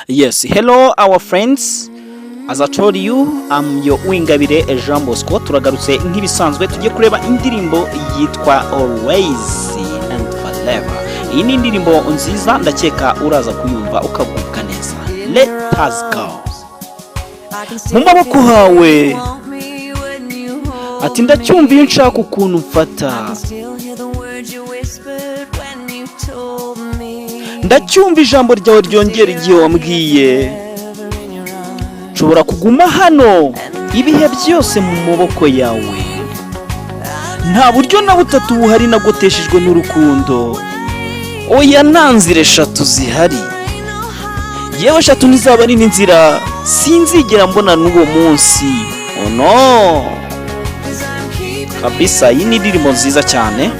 Yes, hello our friends. As I told you, I'm your Uwingabire Jean Bosco. Turagarutse nk'ibisanzwe, tugiye kureba indirimbo yitwa Always and Forever. Iyi ni indirimbo nziza, ndakeka uraza kuyumva ukagubwa neza. Let us go. Mu maboko hawe, ati ndacyumva iyo nshaka ukuntu mfata. Ndacyumva ijambo ryawe ryongera igihe wambwiye. Nshobora kuguma hano ibihe byose mu maboko yawe. Nta buryo na butatu buhari nagoteshejwe n'urukundo. Oya, nta nzira eshatu zihari. Yewe, eshatu ntizaba ari n'inzira, sinzigera mbona n'uwo munsi. Oh no, kabisa, iyi ni indirimbo nziza cyane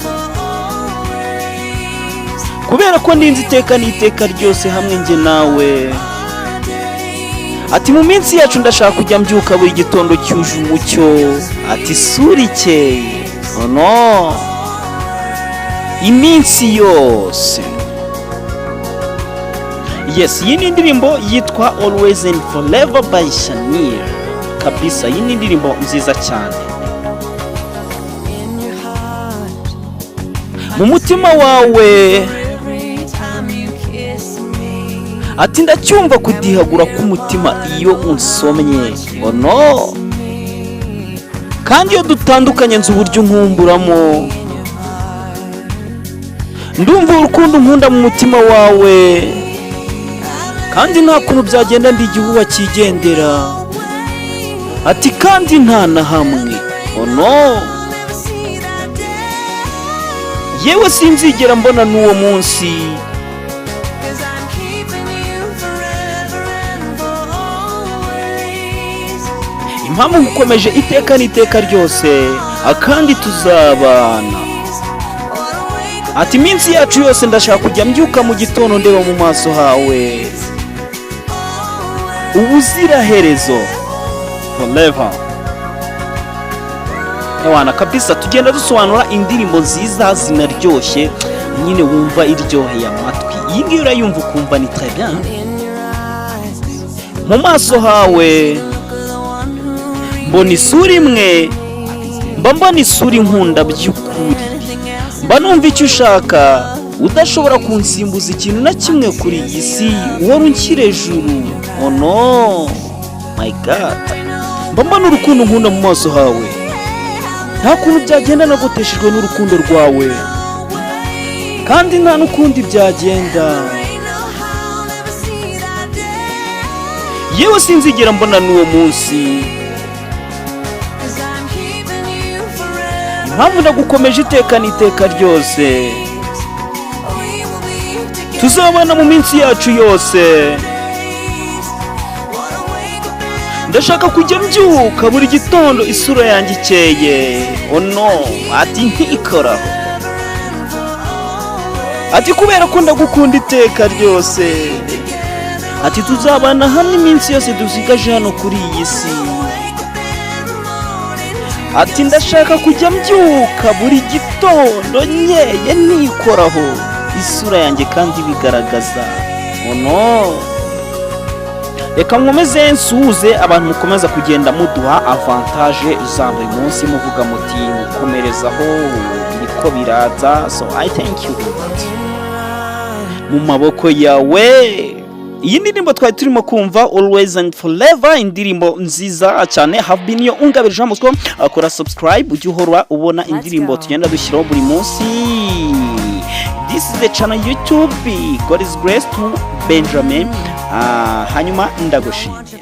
kubera ko ndinze iteka n'iteka ryose hamwe njye nawe. Ati mu minsi yacu ndashaka kujya mbyuka buri gitondo cyuje umucyo, ati isura ikeye. Oh no, iminsi yose. Yes, iyi ni indirimbo yitwa Always and Forever by Shania. Kabisa, iyi ni indirimbo nziza cyane. Mu mutima wawe, ati ndacyumva kudihagura k'umutima iyo unsomye. Oh no, kandi iyo dutandukanye nzi uburyo unkumburamo. Ndumva urukundo nkunda mu mutima wawe, kandi nta kuntu byagenda ndi igihuha cyigendera. Ati kandi nta na hamwe. Oh no, yewe sinzigera mbona n'uwo munsi. Impamvu ngukomeje iteka n'iteka ryose, akandi tuzabana. Ati iminsi yacu yose ndashaka kujya mbyuka mu gitondo ndeba mu maso hawe ubuziraherezo, forever. Ewana kabisa, tugenda dusobanura indirimbo nziza zinaryoshye nyine, wumva iryoheye amatwi. Iyi ngiyi urayumva ukumva ni très bien. Mu maso hawe mbona isura imwe, mba mbona isura inkunda by'ukuri, mba numva icyo ushaka, udashobora kunsimbuza ikintu na kimwe kuri iyi si, uhora unshyira hejuru. Oh no, my God, mba mbona urukundo nkunda mu maso hawe. Nta kuntu byagenda nagoteshejwe n'urukundo rwawe, kandi nta n'ukundi byagenda. Yewe sinzigera mbona n'uwo munsi. Impamvu ndagukomeje iteka n'iteka ryose, tuzabana mu minsi yacu yose. Ndashaka kujya mbyuka buri gitondo isura yanjye ikeye. Oh no, ati ntikoraho, ati kubera ko ndagukunda iteka ryose. Ati tuzabana hamwe iminsi yose dusigaje hano kuri iyi si. Ati ndashaka kujya mbyuka buri gitondo nkeye ntikoraho, isura yanjye kandi ibigaragaza. Oh no, reka nkomeze nsuhuze abantu mukomeza kugenda muduha avantage za buri munsi, muvuga muti mukomerezaho, niko biraza. So I thank you for that. Mu maboko yawe, iyi ndirimbo twari turimo kumva, Always and Forever, indirimbo nziza cyane. Have been your Ungabire Jean Bosco. Akora subscribe ujye uhora ubona indirimbo tugenda dushyiraho buri munsi. This is the channel YouTube God is Grace to Benjamin. Hanyuma ndagushimiye.